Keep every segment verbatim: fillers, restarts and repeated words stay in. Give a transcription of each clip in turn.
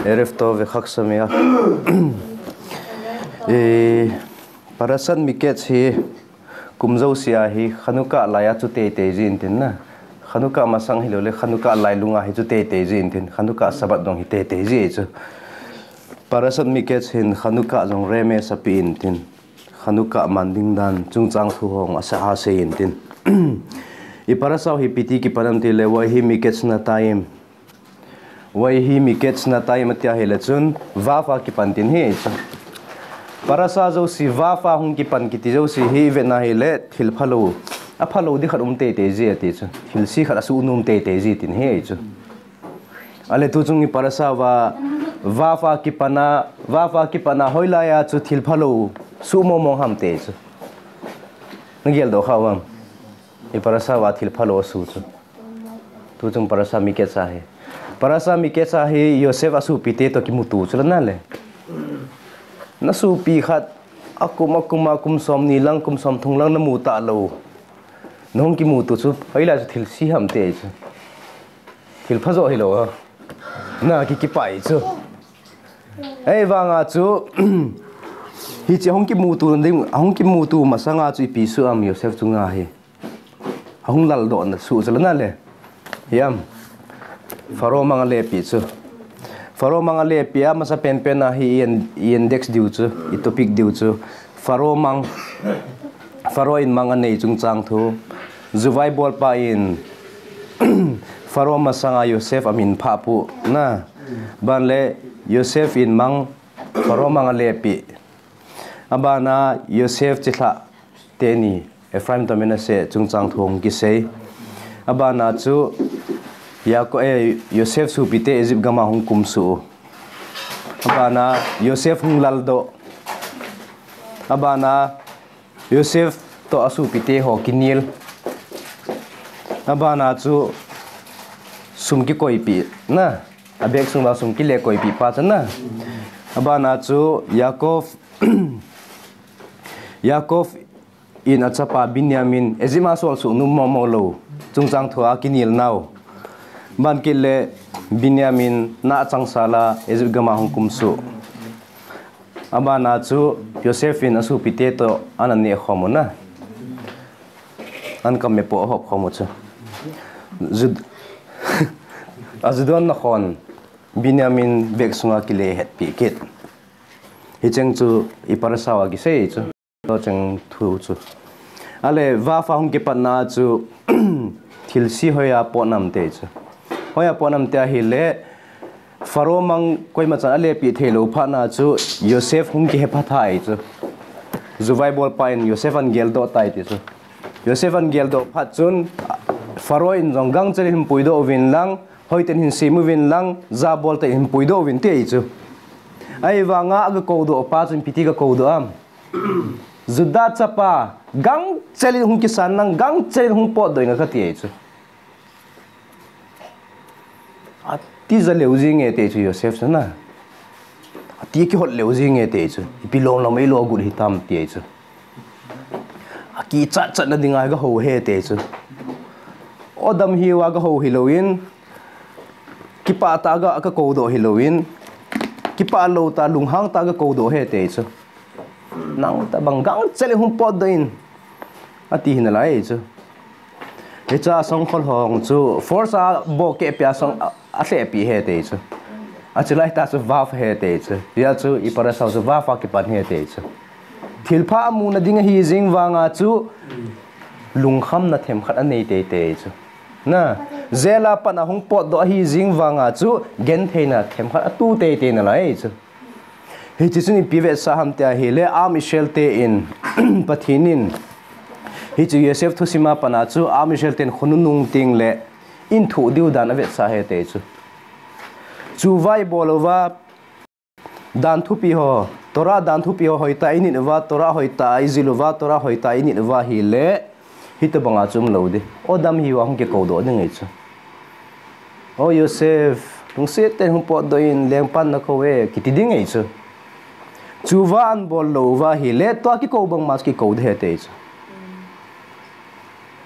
ערב טוב וחג שמח. אה, פרשת מקץ היא kum jouse a hi Chanukah laiya chu teitei jin tin na. Chanukah masang hilou le Chanukah lailunga hi chu teitei jin tin. Chanukah Sabbath jong hi teitei ji chu. פרשת מקץ hin Chanukah jong remez ape in tin. Chanukah man ding dan chungchang thu hung asa asei in tin. I parasha hi ipi ti kipan ham ti le ויהי מקץ שנתיים. ויהי מקץ שנתיים ati ahile chun vav a kipan tin ahi chu. Parasha jouse vav a hung kipan kiti jouse hi ivet na hile thil phalou, aphalou ding khat um teitei ji ati chu. Thilse khat asuh nom teitei ji tin ahi chu. Ale tuchung i parasha va, vav a kipan a, vav a kipan a hoilai a chu thil phalou suh mong mong ham ti chu. Na geldoh kha uvem? I parasha va thil phalou asuh chu. Tuchung parasha מקץ ahi. Parasha מקץ ahi Yosef asopite toh kimuto chu la na le. Na sopi khat akum akum a kum somni lang kum somthum lang namu talou. Nahung kimuto chu hoilai chu thilse ham ti chu. Thil pha joh hilou a. Na ki kipai chu. Ahivanga chu hiche hung kimuto ding, hung kimuto masanga chu ipi suh am Yosef chunga hi. Ahung laldoh na suh chu la na le. Hiam. Pharaoh mang alepi chu. Pharaoh mang alepi a masa penpen a hi i index diu chu, i topic diu chu. Pharaoh mang, Pharaoh in mang anei chungchang thu. Juvai bolpa in Pharaoh masanga Yosef amin phah pu na. Ban le Yosef in mang, Pharaoh mang alepi. Abana Yosef chilhah teni Ephraim toh Manasseh chungchang thu hung kisei. Abana chu Yakob, eh, Yosef sopite Egypt gam a hung kumsuh. Abana Yosef hung laldoh. Abana Yosef toh asopite ho kinel. Abana chu sum kikoipi na. Abag sunga sum kile koipi pa chu na. Abana chu Yakob, Yakob in achapa Binyamin, Egypt a solsuh nom mong mong lou. Chungchang thu a kinel nau. Ban kit le Binyamin na achang sal a Egypt gam a hung kumsuh. Abana chu Yosef in asopite toh ana neh khom u na. An kam me po ahop khom u chu. Jud-, ajudon na khon Binyamin bag sunga kile hetpi kit. Hicheng chu i parasha a kisei chu. Toh cheng thu chu. Ale vav a hung kipatna chu thilse hoiya pot nam ti chu. Hoiya pot nam ti ahile Pharaoh mang koima chan alepi theilou phat na chu Yosef hung kihepha thei chu. Juvai bolpa in Yosef ahin geldoh tai ti chu. Yosef ahin geldoh phat chun Pharaoh in jong gangchel in hin puidoh uvin lang, hoiten hin sem uvin lang, jabol ten hin puidoh uvin ti chu. Ahivanga aga koudoh pa chun ipi ti ga koudoh am. Judah chapa, gangchel in hung kisan lang, gangchel in hung potdoh in kati chu. Ati ja leu jing e ti chu Yosef chu na. Ati kihot leu jing e ti chu. Ipi lom lom eilo got hitam ti chu. Akichat chat na dinga ga hou e ti chu. Odam hiuva ga hou hilou in. Kipah tah a ga koudoh hilou in. Kipah lou tah lunghang tah a ga koudoh e ti chu. Nang tabang gangchel in hung potdoh in. Ati hi nalai chu. Hiche a songkhol ho chu force a bohkeh pia song a, alhehpi e ti chu. Achulai tah chu vav e ti chu. Hijeh chun i parasha chu vav a kipan e ti chu. Thilpha amu na ding ahi jing vanga chu lungkhamna themkhat anei teitei chu. Na, jail a pat a hung potdoh ahi jing vanga chu gentheina themkhat atu teitei nalai chu. Hiche chun ipi vetsah ham ti ahile, Am Israel te in, Pathen in, hiche Yosef thusim a pat a chu, Am Israel ten khonung nung teng le, in thoh diu dan avetsah e ti chu. Chuva ibol uva, dan thupi ho, Torah dan thupi ho hoitah a init uva, Torah hoitah a ijil uva, Torah hoitah a init uva ahile, hitobang a chu umlou ding. Odam hiuva hung kikoudoh ding ahi chu. O Yosef, lungset tah in hung potdoh in, lengpan nakou e, kiti ding ahi chu. Chuva ahin bol lou uva ahile, tua kikou bangma chu kikou ding ahi ti chu.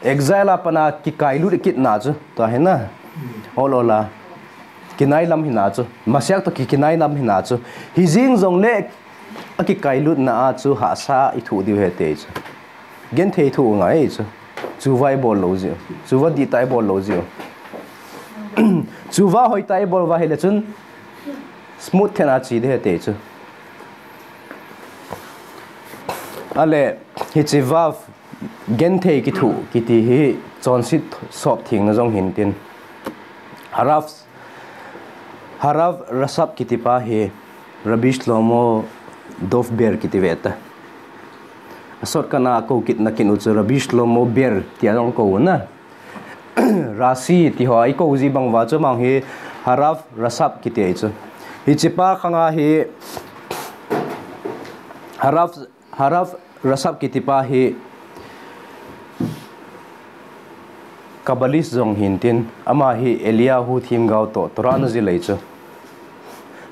Exile a pat a kikailut kit na chu, tua hi na. Ol ol a. Kinai lam hina chu. Masiak to ki kinai lam hina chu. Hijing jongle akikai lutna a chu hahsa ithoh diu ahi ti chu. Genthei thoh ngai chu. Chuva ibol lou jiu. Chuva dihtah ibol lou jiu. Chuva hoitah ibol uva ahile chun smooth thei a che ding ahi ti chu. Ale, hiche vav genthei kithoh kiti hi chonset sop thengna jong hintin. Harav, Harav Rasab kiti pa hi Rabbi Shlomo Dov Ber kiti ve ta. Asot kana kou kitna kin u chu Rabbi Shlomo Ber tia jong kou na. Rashi ti ho a ikou ji bang uva chu amang hi Harav Rasab kiti ahi chu. Hiche pa khanga hi Harav, Harav Rasab kiti pa hi Kabbalist jong hintin, ama hi Eliyahu themgao to Torah ana jil ahi chu.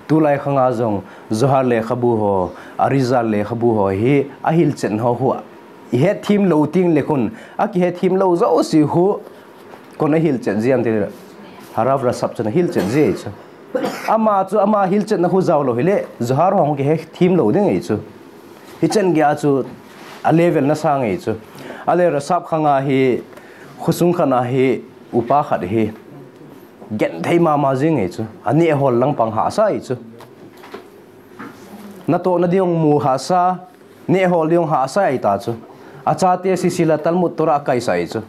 Tulai khanga jong Zohar lekhabu ho, Arizal lekhabu ho hi ahilchetna ho khu ihet them lou teng le khun, akihet them lou jouse khu, koin ahilchet ji ham tile, Harav Rasab chun ahilchet ji ahi chu. Ama chu ama hilchetna khu jao lou hile, Zohar ho kihet them lou ding ahi chu. Hichan geiya chu a level ana sang ahi chu. Ale Rasab khanga hi, khosung khat a hi, upa khat hi genthei mama jing ahi chu. Aneh hol lang pang hahsa ahi chu. Natohna ding mu hahsa, neh hol ding hahsa ahi ta chu. Achate sese la Talmud Torah akaisah ahi chu.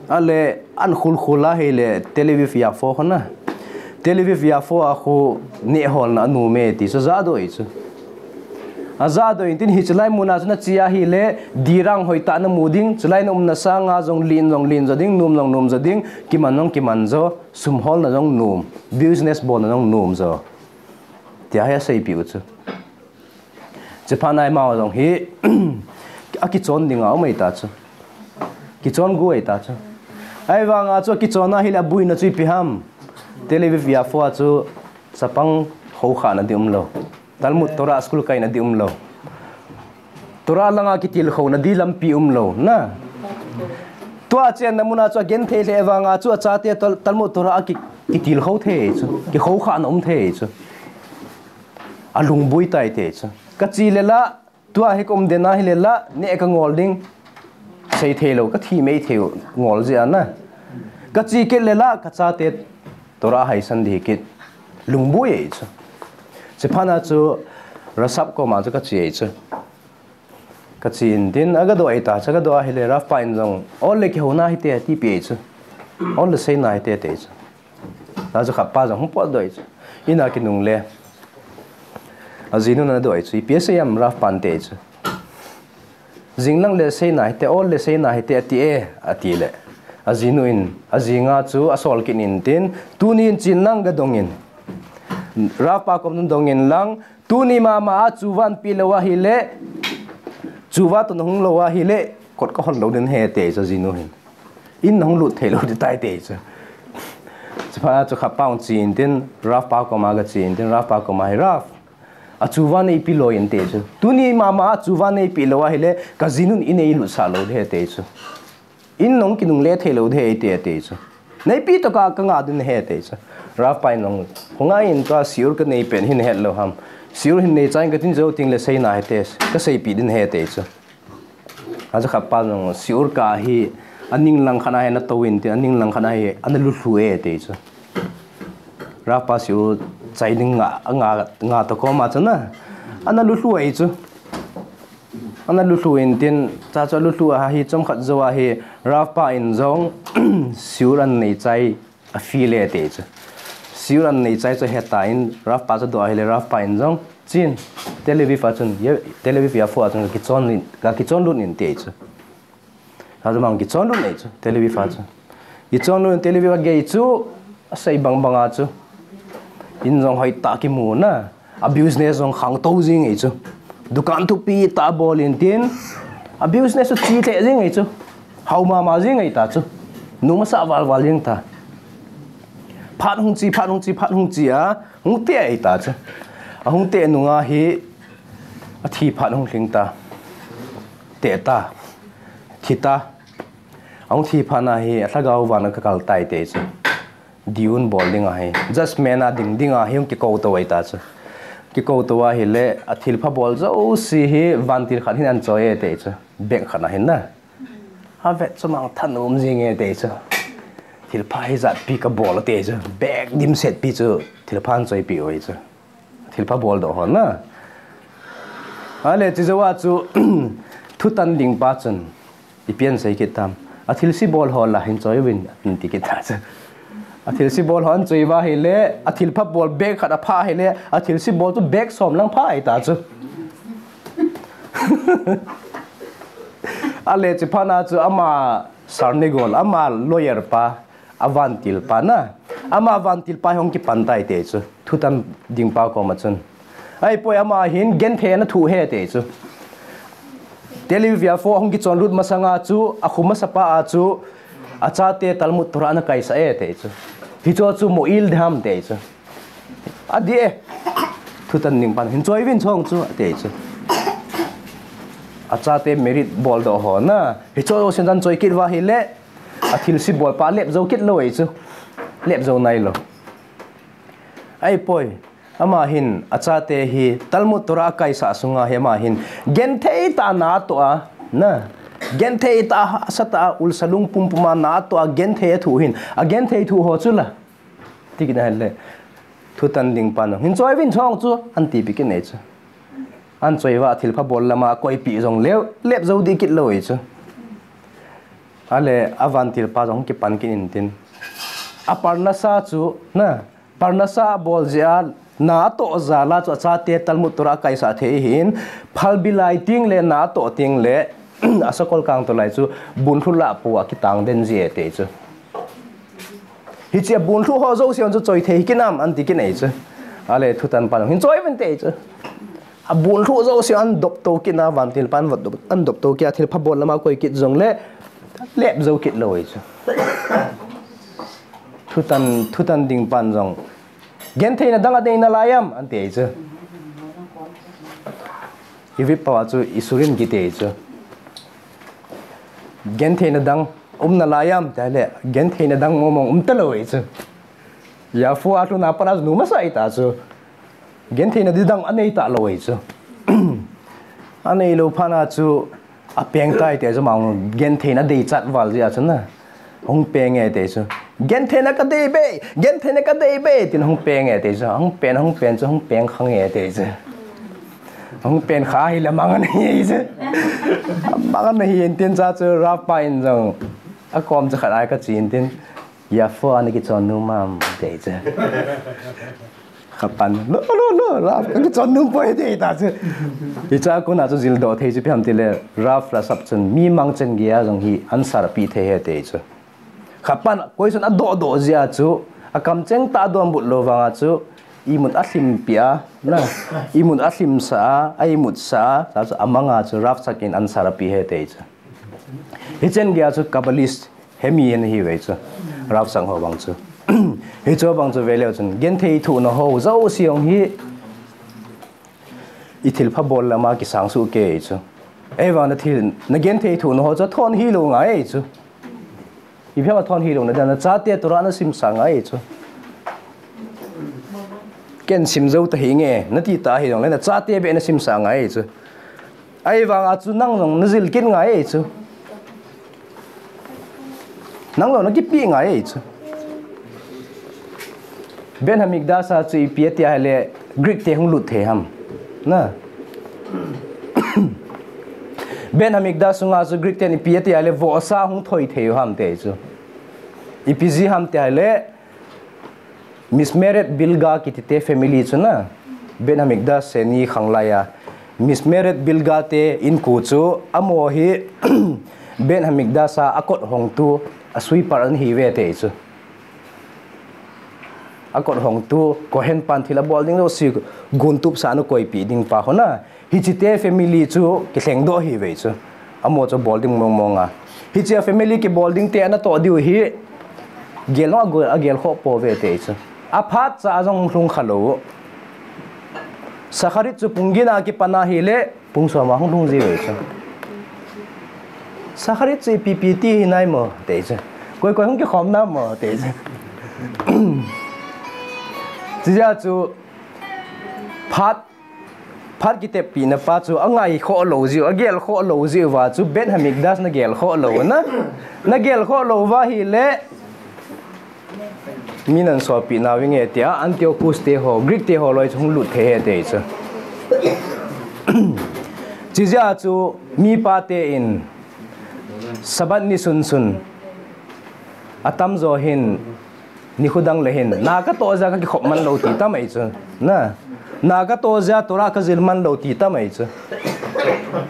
Ale, an khul khul a hile Tel Aviv Yafo khu na. Tel Aviv Yafo a khu neh holna anom e ti chu ajahdoh ahi chu. Ajahdoh intin hiche lai mun a chu nache ahile, dirham hoitah namu ding, chulai naumna sanga jong len jong len jo ding, nom jong nom jo ding, kiman jong kiman jo, sum holna jong nom, business bolna jong nom jo. Tia hi aseipeh u chu. Chuphat na amaho jong hi, akichon ding a um ahi ta chu. Kichon gu ahi ta chu. Ahivanga chu akichon ahile aboina chu ipi ham. Tel Aviv Yafo a chu chapang khoukhahna ding umlou. Talmud Torah school kaina ding umlou. Torah langa kitilkhouna ding lampi umlou. Na. Tua chenna mun a chu agenthei lheh vanga chu achate Tal-, Talmud Torah a ki, kitilkhou thei chu. Kikhoukhahna um thei chu. Alungboi tai ti chu. Kache le la, tua hi kaum den ahile la, neh kangol ding. Sei thei lou, kathi mei thei u, ngol jeh a na. Kache kit le la, kachate Torah haisan ding kit. Lungboi ahi chu. Chuphat na chu, Rasab koma chu kache ahi chu. Kache intin, agadoh ahi ta chu, agadoh ahile, Rav pa in jong, ol le kihouna hite, tipeh ahi chu. Ol le seina hite, ti chu. Tua chu khat pa jong hung potdoh ahi chu. Ina kinungle. Ajinun ana doh ahi chu. Ipi asei ham Rav pan ti chu. Jing lang le seina hite, ol le seina hite ati e, atile. Ajinu in, ajinga chu asol kit intin, tuni in chen lang gadong in. Rav pa kom dong in lang, tuni mama a chuva neipe lou ahile, chuva toh nahung lou ahile, kot kahon lou ding ahi ti chu ajinu hin. In nahung lut thei lou ding tai ti chu. Chuphat chu khat pa hung che intin, Rav pa koma gache intin, Rav pa koma hi Rav. Achuva neipe lou in ti chu. Tuni mama achuva neipe lou ahile, kajinun in eilutsah lou ding ahi ti chu. In nahung kinungle thei lou ding ahi ti, ti chu. Neipe tokah kanga ding ahi ti chu. Rav pa in jong, hunga in tua shiur kanei pen hin hetlou ham. Shiur hin neichai in katin jou tengle seina hite, kaseipeh ding ahi ti chu. Achu khat pa jong shiur kah hi, aning lang khat a hi ana tou intin, aning lang khat a hi ana lulhu e ti chu. Rav pa shiur chai ding nga, nga, nga toh koma chu na. Ana lulhu ahi chu. Ana lulhu intin, cha chu alulhu a hi chomkhat jou a hi, Rav pa in jong, shiur ana neichai, afeel e ti chu. Shiur ana neichai chu ahetan, Rav pa chu adoh ahile, Rav pa in jong, chen, Tel Aviv a chun, ye, Tel Aviv Yafo a chun, kakichon in, kakichon lut in ti chu. Achu amang kichon lut in ahi chu, Tel Aviv a chu. Kichon lut in Tel Aviv a gei chu, asei bang banga chu. In jong hoitah kimu na. A business jong khangtou jing ahi chu. Dukan thupi tah bol intin. A business chu chelheh jing ahi chu. Hao mama jing ahi ta chu. Nom asah val val jing ta. Phat hung che, phat hung che, phat hung che a. Hung teh ahi ta chu. Ahung teh nunga hi. Athi phat hung lhing ta. Teh ta. Thi ta. Ahung thi phat na hi. Alhagao van a kakal tai ti chu. Diu bol ding ahi. Judgment a ding ding ahi, hung kikou tou ahi ta chu. Kikou tou ahile, a thilpha bol jouse hi vantil khat hin an choi e ti chu. Bag khat a hin na. A vet chu mang thanom jing e ti chu. Thilpha hi jat pi ka bol ti chu. Bag dimset pi chu. Thilpha an choi pi oi chu. Thilpha bol doh ho na. Ale, chi jou a chu, thutan ding pa chun. Ipi asei kit tam. A thilse bol ho la hin choi uvin, an ti kit ta chu. A thilse bol ho an choi uva ahile, a thilpha bol bag khat a pha ahile, a thilse bol chu bag som lang pha ahi ta chu. Ale, chi phat na chu ama Sarnigol, ama lawyer pa, a vantil pa na. Ama vantil pa hung kipan tai ti chu. Thutan ding pa koma chun. Ahipoi ama hin genthei ana thoh e ti chu. Tel Aviv Yafo hung kichon lut masanga chu, a khu masa pa a chu, a chate Talmud Torah ana kaisah e ti chu. Hichu chu mo'il deham ti chu. Adih e. Thutan ding pan hin choi uvin chong chu, ti chu. A chate merit bol doh ho na. Hichu sin dan choi kit uva ahile. A thilse bol pa lep jou kit lou e chu. Lep jou nai lou. Ahipoi, ama hin a chate hi Talmud Torah a kaisah sunga hi ama hin genthei tah a na atoh a, na. Genthei tah a, sa tah a, ulsa lungpum pum a na atoh a, genthei a thoh hin. A genthei thoh ho chu la. Ti kit na ahile. Thutan ding pan hin choi uvin chong chu, an ti pi kit e chu. An choi uva thilpha bol lama koipi jong leu, lep jou dih kit lou e chu. Ale, a vantil pa jong kipan kit in tin. A parnasa chu, na, parnasa bol jeh a, na atoh jal a chu a chate Talmud Torah a kaisah thei hin, phalbi lai teng le, na atoh teng le, a sakol kang to lai chu, bunlhu lah pou a kitang den ji e ti chu. Hiche a bunlhu ho jouse chu choi thei kit nam an ti kit e chu. Ale, thutan pan hin choi uvin ti chu. A bunlhu jouse an dop tou kit na, vantil pan vot dop, an dop tou kit a, thilpha bol lama koi kit jong le, lep jou kit lou e chu. Thutan, thutan ding pan jong. Gentheina dang a nei nalai am, an ti e chu. Ivip pa chu Isurim kiti e chu. Gentheina dang um nalai am, ti le, gentheina dang mong mong um talou e chu. Yafo a lhun a pat a chu nu masa ahi ta chu. Gentheina di dang anei talou ahi chu. Anei lou phat na chu apeng tai ti chu, mang gentheina deichat val jeh a chu na. Hung peng e ti chu. Gentheina ka dei be, gentheina ka dei be, tin hung peng e ti chu. Hung pen, hung pen chu, hung peng khang e ti chu. Hung pen kha hi le mang ana hi chu. Mang ana hi in tin cha chu Rav pa in jong. Akom chu khat a ka chi in tin. Yafo a na kichon nom am, ti chu. Kha pan, lo, lo, lo, Rav, ka kichon nom poi ti ta chu. Hicha kona chu jildoh thei chu ipi ham ti le, Rav la sap chun, mi mang chen gei a jong hi answer pi thei ahi ti chu. Kha pan, koi chun adoh doh jeh a chu, akamcheng tah a donbut lou vang a chu, imut alhim pi a, na, imut alhim sa a, a imut sa a, ta chu amang a chu Rav sak in answer pi ahi ti chu. Hichen gei a chu Kabbalist, Hemi ana hi ve chu. Rav sang ho bang chu. Hichu bang chu ve leu chun. Genthei thoh na ho jouse jong hi. I thilpha bol lama kisang suh kei chu. Ei vang na thil, na genthei thoh na ho chu thon hi lou ngai chu. Ipi ham a thon hi lou na dan na chate Torah na simsa ngai chu. Ken sim jou ta hi nge, na ti ta hi jong le na chate beh na simsa ngai chu. Ahivang a chu nang jong na jil kit ngai chu. Nang jong na kipe ngai chu. Beit Hamikdash a chu ipi ati ahile Greek te hung lut thei ham. Na. Beit Hamikdash sunga chu Greek ten ipi ati ahile vohsa hung thoi thei u ham ti chu. Ipi jeh ham ti ahile Mismeret Bilga kiti te family chu na, Beit Hamikdash Sheni khang lai a, Mismeret Bilga te inko chu, amaho hi, Beit Hamikdash a akot hong tu, a sweeper ana hi ve ti chu. Akot hong tu, Kohen pan thil abol ding jouse, gun tup sa ana koipi ding pa ho na, Hiche te family chu kilhengdoh hi ve chu. Amaho chu bol ding mong mong a. Hiche a family kibol ding te ana toh diu hi. Gel jong agel, agel khoh pouve ti chu. Aphat cha a jong hung lhung kha lou. Shacharit chu pung get a kipan ahile, pung som a hung lhung ji ve chu. Shacharit chu ipi ipi ti hi nai mo ti chu. Koi koi hung kikhom na mo ti chu. Chujeh chu phat, phat kiteppi na pa chu angai khoh lou jiu, agel khoh lou jiu va chu Beit Hamikdash nagel khoh lou na. Nagel khoh lou va hile, mi nansoppi nau inge tia, Antiochus te ho, Greek te ho loi chu hung lut thei ahi ti chu. Chujeh chu mipa ten Sabbath ni sunsun atamjo hin nikho dang le hin, na katoh jeh a kakikhop man lou ti tam ahi chu. Na, na katoh jeh a Torah kajil man lou ti tam ahi chu.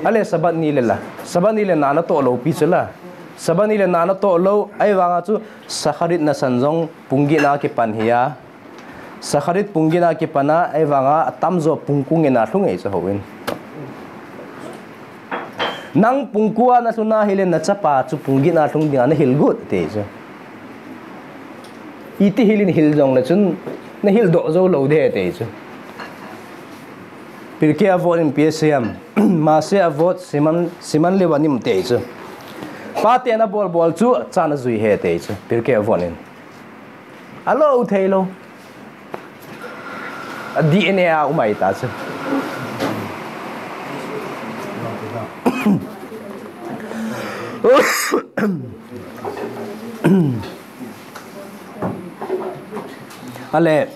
Ale Sabbath ni le la, Sabbath ni le na natoh lou pi chu la. Sabbath ni le na natoh lou, ahivanga chu Shacharit nasan jong pung get na kipan hi a. Shacharit pung get na kipan a, ahivanga atamjo pung ko ngen a lhung ahi chu houin. Nang pung ko a nalhun a hile nachapa chu pung get na lhung dinga nahil got ti chu. Iti hilin hil jongle chun nahil doh jou lou ding ti chu. Pirkei Avot in ipi asei em, Masechta Avot Siman, Siman Levanim ti chu. Paten abol bol chu chan ajui ahi ti chu. Pirkei Avot in. Alou thei lou. A D N A a um ahi ta chu. Ale,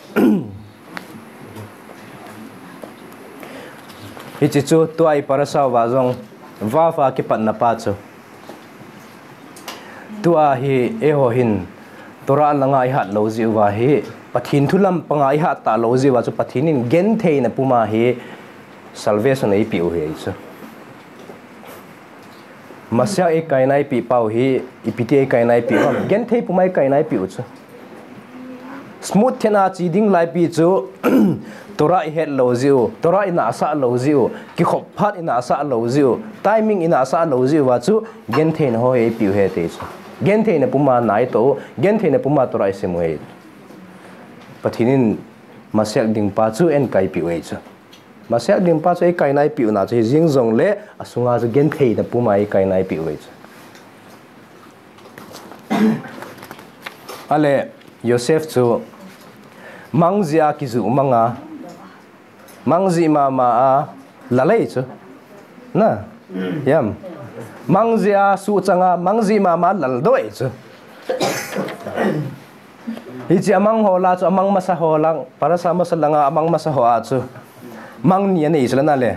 hiche chu tua i parasha uva jong, Vav a kipatna pa chu. Tua hi eiho hin Torah langa ihat lou jeh uva hi, Pathen thu lampanga ihat talou jeh uva chu Pathen in gentheina puma hi salvation eipeh u ahi chu. Mashiach eikaina eipeh pau hi, ipi ti eikaina eipeh u ham? Genthei puma eikaina eipeh u chu. Smooth thena che ding laipi chu, Torah ihet lou jeh u, Torah inahsah lou jeh u, kikhop phat inahsah lou jeh u, timing inahsah lou jeh uva chu, gentheina ho eipeh u ahi ti chu. Gentheina puma na itoh u, gentheina puma Torah isim u ahi. Pathen in Mashiach ding pa chu eikaipeh u ahi chu. Mashiach ding pa chu eikaina eipeh u na chu hi jeng jongle, asunga chu gentheina puma eikaina eipeh u ahi chu. Ale, Joseph chu mang jeh a kiju mang a, mang jeh mama a lal ahi chu. Na, hiam. Mang jeh a suhchang a, mang jeh mama a lal doh ahi chu. Hiche amang ho lah chu, amang masa ho lah, parasha masa langa amang masa ho a chu mang ni anei chu la na le.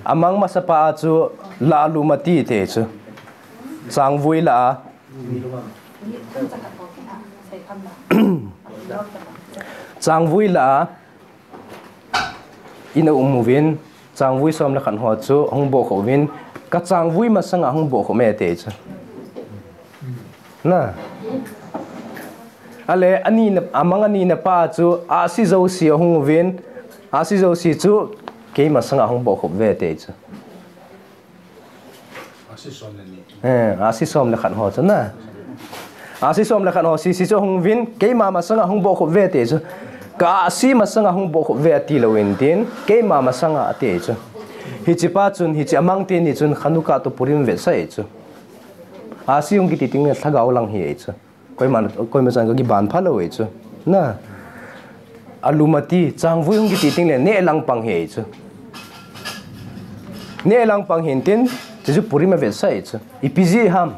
Amang masa pa a chu la alumati ti chu. Changvui lah a. Changvui lah a in a um uvin, changvui som le khat ho chu hung bohkhop uvin, ka changvui masanga hung bohkhop e ti chu. Na. Ale, ani na, amang ani na pa chu ahsi jouse ahung uvin, ahsi jouse chu kei masanga hung bohkhop e ti chu. Ahsi som le ni. Eh, ahsi som le khat ho chu na. Ahsi som le khat ho sese chu ahung uvin, keima masanga hung bohkhop e ti chu. Ka ahsi masanga hung bohkhop e ati lou in tin, keima masanga ati chu. Hiche pa chun, hiche amang teni chun Chanukah toh Purim vetsah ahi chu. Ahsi hung kiti teng le lhagao lang ahi chu. Koima, koima chan kakiban pha lou ahi chu. Na. Alumati, changvui hung kiti teng le neh lang pang ahi chu. Neh lang pang ahin tin, chuchu Purim avetsah ahi chu. Ipi jeh ham.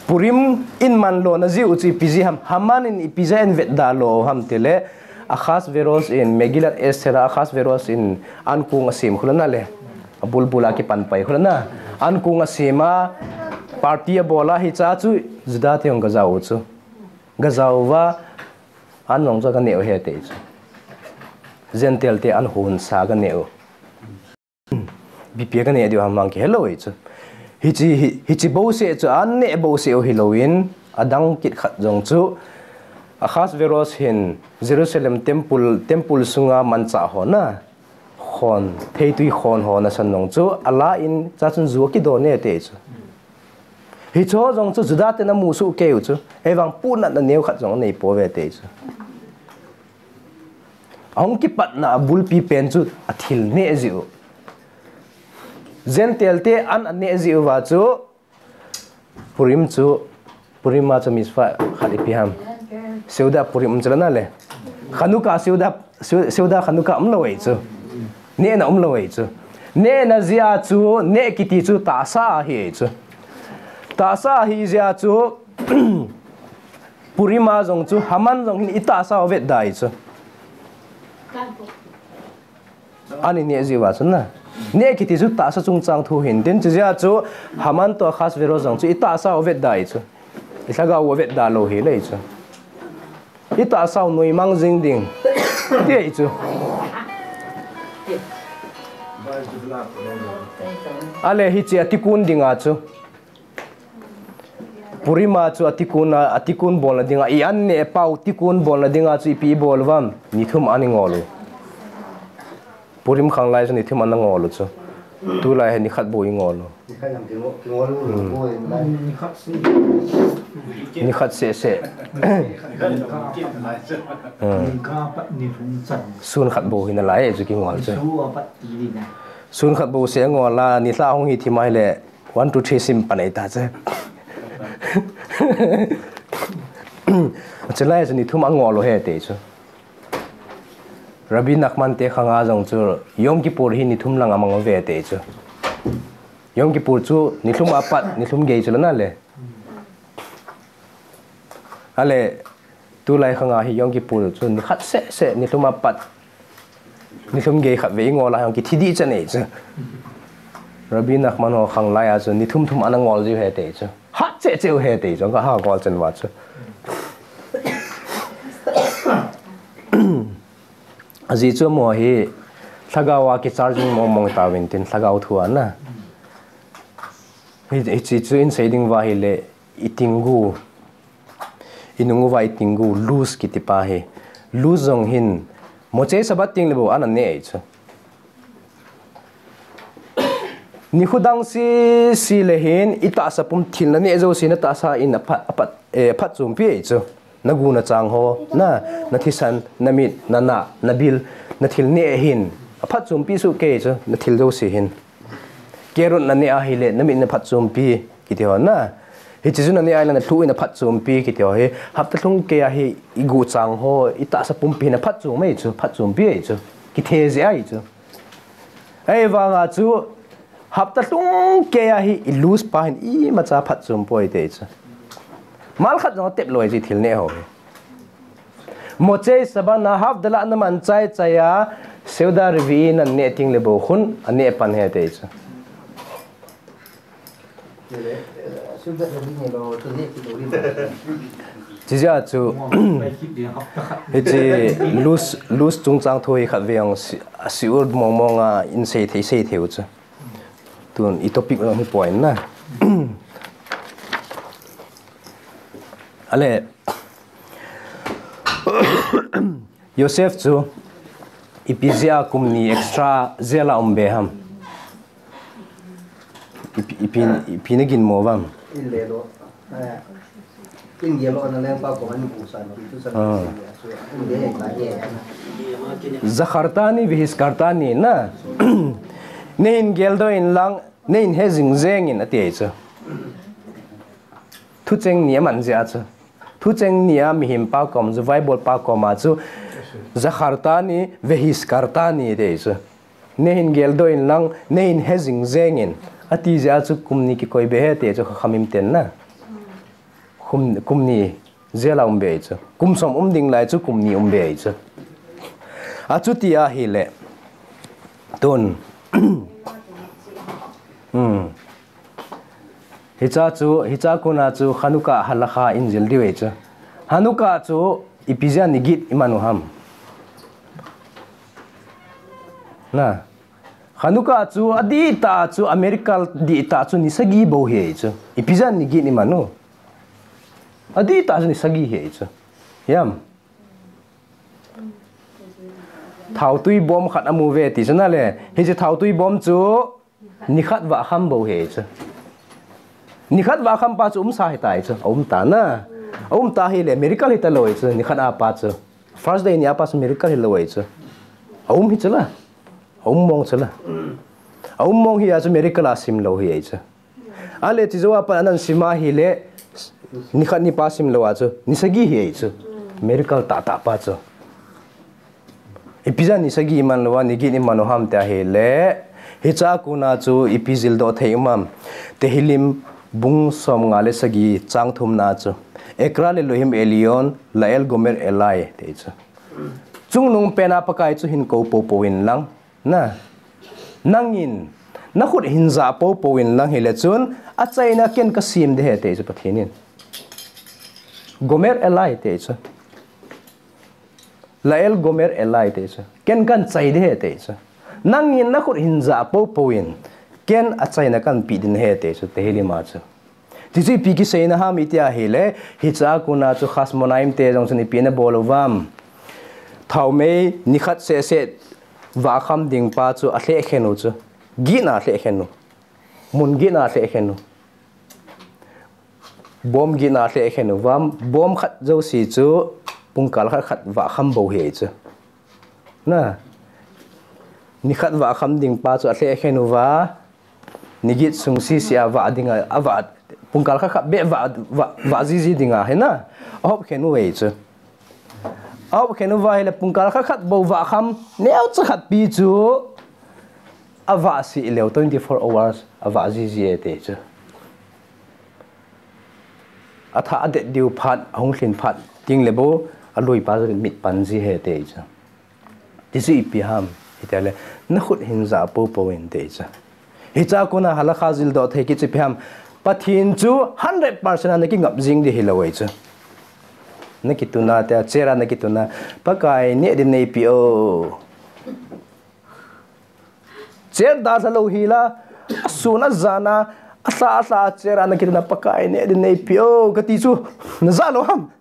Purim in man lona jeh u chu ipi jeh ham. Haman in ipi jeh a eivetda lou ham ti le, Ahasuerus in, Megillat Esther a Ahasuerus in ankong asem khu la na le. Abulbul a kipan pai khu la na. Ankong asem a, party abol a, hiche a chu Juda te jong gajao u chu. Gajao uva, an jong chu ganeh u ahi ti chu. Gentile te an hunsa ganeh u. Ipi a ganeh diu ham vang kihe lou ahi chu. Hiche, hi, hiche bouseh chu, an neh bouseh u hilou in, adang kit khat jong chu, Ahasuerus hin Jerusalem temple, temple sunga manchah ho na. Khon, theitui khon ho nasan jong chu, ala in, chuchun ju akidon e ti chu. Hiche ho jong chu, Juda ten amu soh kei u chu, ahivang punatna neo khat jong anei pouve ti chu. Ahung kipatna abulpi pen chu, athil neh jeh u. Gentile te an aneh jeh uva chu, Purim chu, Purim a chu mitzvah khat ipi ham. Seudah Purim um chu la na le. Chanukah Seudah, Seu-, Seudah Chanukah um lou ei chu. Nehna um lou ei chu. Nehna jeh a chu, neh kiti chu tahsa ahi ei chu. Tahsa ahi jeh a chu, Purim a jong chu, Haman jong hin i tahsa u vet da ei chu. Ani neh jiu va chu na. Neh kiti chu tahsa chungchang thu hin. Tin chu jeh a chu Haman toh Ahasuerus jong chu i tahsa u vet da ei chu. I lhagao u vet da lou hi lei chu. I tahsa u nuimang jing ding. Ti ei chu. Ale hiche a tikun ding a chu. Purim a chu a tikun a, a tikun bolna ding a, i an neh pau tikun bolna ding a chu ipi i bol uvam, ni thum an i ngol u. Purim khanglai chu ni thum an a ngol u chu. Tulai hi ni khat bou i ngol u. Ni khat seh seh. Hmm. Sun khat bou hi nalai chu ki ngol chu. Sun khat bou seh ngol a, nilhah hung hi thim a hile. One, two, three sim pan ei ta chu. Chulai chu ni thum a ngol u ahi ti chu. Rabbi Nachman te khang a jong chu Yom Kippur hi ni thum lang a mang uve ti chu. Yom Kippur chu ni thum a pat, ni thum gei chu la na le. Ale, tulai khang a hi Yom Kippur chu ni khat seh seh, ni thum a pat, ni thum gei khat vei ngol a hi kithi dih chan ei chu. Rabbi Nachman ho khanglai a chu ni thum thum an a ngol jiu ahi ti chu. Hat cheh cheh u ahi ti chu, ka ha ngol chan va chu. Ajeh chu mo hi, lhagao a kicharging mong mong ta vin tin lhagao thu a na. Hi, hiche chu in sei ding va hile, i tinggu. I nung uva i tinggu, luz kiti pa hi. Luz jong hin, Motzei Shabbat teng le bou, ana neh ei chu. Nikho dang seh seh le hin, i tahsa pum thil na neh jouse na tahsa in a phat, a phat, eh, phatchompi ei chu. Na gu na chang ho, na, na thisan, na mit, na nah, na bil, na thil neh hin, a phatchompi soh kei chu, na thil jouse hin. Carrot na neh a hile, na mit na phatchompi, kiti ho na. Hiche chu na neh a hile, na lhu in a phatchompi, kiti ho hi. Hapta lhung kei a hi, i gu chang ho, i tahsa pumpi na phatchom ei chu, phatchompi ei chu. Kithe jeh ei chu. Ahivang a chu, hapta lhung kei a hi, i luz pa hin, imacha phatchom poi ti chu. Mal khat jong tep lou ei chu thil neh ho hi. Motzei Shabbat na Havdalah na man chai chai a, Seudah Revi'i na neh teng le bou khun, a neh pan ahi ti chu. Chijeh a chu, hiche luz, luz chungchang thu hi khat vei ang si-, a shiur mong mong a in sei thei, sei thei u chu. Tun i topic lang hi poi na. Ale, Yosef chu, ipi jeh a kum ni extra jail a um be ham. Ipi, ipi, ipi na ginmo uvam. In le lo. Eh, in gel lo na lengpa ko an pu san, pi tu san. Ah. In le ka ye. Zakhartani vehizkartani na. Neihin geldoh in lang, neihin he jing jeng in ati ei chu. Thucheng ni aman jeh a chu. Thucheng ni a mihem pa kom chu, Bible pa kom a chu, zakhartani, vehizkartani ati ei chu. Neihin geldoh in lang, neihin he jing jeng in. Ati jeh a chu kum ni kikoi be ahi ti chu Chachamim ten na. Kum, kum ni jail a um be ei chu. Kum som um ding lai chu kum ni um be ei chu. Achuti ahile. Tun. Hmm. Hiche chu, hiche kona chu Hanukkah halakha in jil diu ei chu. Hanukkah chu ipi jeh a ni get i man u ham. Na. Hanukkah chu adih tah chu America dih tah chu ni sagi bou ahi ei chu. Ipi jeh a ni get i man u. Adih tah chu ni sagi ahi ei chu. Hiam. Thaotui bomb khat amu uve ti chu na le. Hiche thaotui bomb chu Ni khat vah kham bou ahi chu. Ni khat vah kham pa chu umsa ahitai chu. Aum ta na. Aum ta ahile miracle hita lou ahi chu. Ni khat a pa chu. First day ni a pa chu miracle hilou ahi chu. Aum hi chu la. Aum mong chu la. Aum mong hi a chu miracle a sim lou ahi chu. Ahile chu jou a pat anan sim ahile ni khat ni pa sim lou a chu. Ni sagi ahi chu. Miracle tahtah pa chu. Ipi jeh a ni sagi iman lou a, ni get iman u ham tia ahile, hichea kona chu ipi jildoh thei um am. Tehillim bung somnga le sagi chang thumna chu, Ekra le Luhim Elyon, Lael Gomer Elai, ti chu. Chungnung pena Pakai chu hin kou poupou in lang. Na, nangin, nakhut hin jah poupou in lang hile chun, achaina ken kasem ding ahi ti chu Pathen in. Gomer Elai ti chu. Lael Gomer Elai ti chu. Ken kanchai ding ahi ti chu. Nangin nakhut hin jah poupou in, ken achaina kanpe ding ahi ti chu, Tehillim a chu. Tichu ipi kiseina ham iti ahile, hichea kona chu Chashmonaim te jong chun ipi ana bol uvam. Thaomei nikhat sehseh vah kham ding pa chu alhehkhen u chu. Get na alhehkhen u. Mun get na alhehkhen u. Bomb get na alhehkhen uvam. Bomb khat jouse chu pungkal khat khat vah kham bou ahi chu. Na. Nikhat vah kham ding pa chu alhehkhen uva. Ni get sung sese a vah ding a, avah, pungkal khat khat beh vah, vah, vah jiji ding ahi na. Ahop khen u ahi chu. Ahop khen uva ahile pungkal khat khat bou vah kham, neocha khat pi chu avah sih leu twenty four hours avah jiji e ti chu. Atha adet diu phat, ahung lhin phat, ding le bou, alui pa chu mit pan ji ahi ti chu. Tichu ipi ham, iti ahile, nakhut hin jah poupou in ti chu. Hichea kona halakha jildoh thei kit chu ipi ham, Pathen chu hundred percent a nakingap jing ding hilou ahi chu. Nakituna tia, chair a nakituna, Pakai neh ding neipe o. Chair dalha lou hila, asun ajan a, alha alha chair a nakituna, Pakai neh ding neipe o, kati chu, najah lou ham.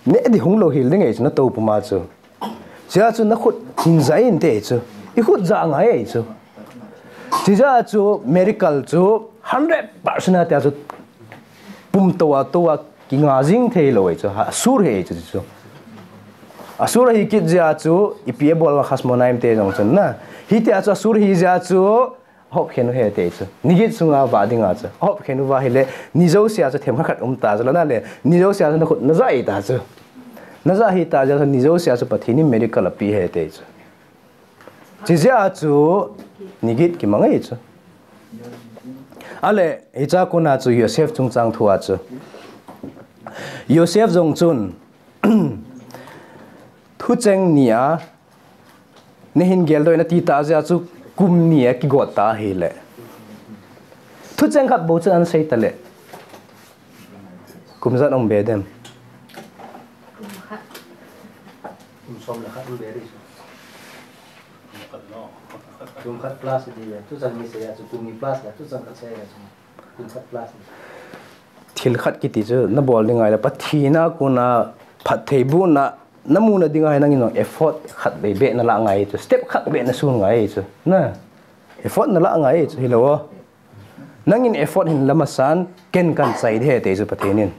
Neh ding hung lou hel ding ahi chu, natou puma chu. Chea chu nakhut hin jah in ti chu. Ikhut jah ngai ahi chu. Chea chu miracle chu hundred percent a tia chu pum tou a tou a kinga jing thei lou ahi chu. Ha, asur ahi chu chu. Asur ahi kit jeh a chu ipi abol uva Chashmonaim te jong chun na. Hitia chu asur ahi jeh a chu Ahop khen u ahi ti chu. Ni get sunga vah ding a chu. Ahop khen uva ahile, ni jouse a chu themkhat khat um ta chu la na le. Ni jouse a chu nakhut najah ahi ta chu. Najah ahi ta jeh a chu ni jouse a chu Pathen in miracle ape ahi ti chu. Chijeh a chu ni get kimang ahi chu. Ale, hichea kona chu Joseph chungchang thu a chu. Joseph jong chun, thucheng ni a, nahin geldoh in ati ta jeh a chu kum ni a kigot ta ahile. Thucheng khat bou chun ana sei ta le. Kum ijat um be dem. Kum som le khat um be di. Kum khat plus di le. Thucheng ni sei a chu kum ni plus le. Thucheng khat sei a chu kum khat plus di. Thil khat kiti chu nabol ding ahile Pathen a kona phattheibohna namu na ding ahi nangin jong effort khat vei beh nalah ngai chu, step khat vei nasun ngai chu. Na, effort nalah ngai chu hilou. Nangin effort hin la masan, ken kanchai ding ahi ti chu Pathen in.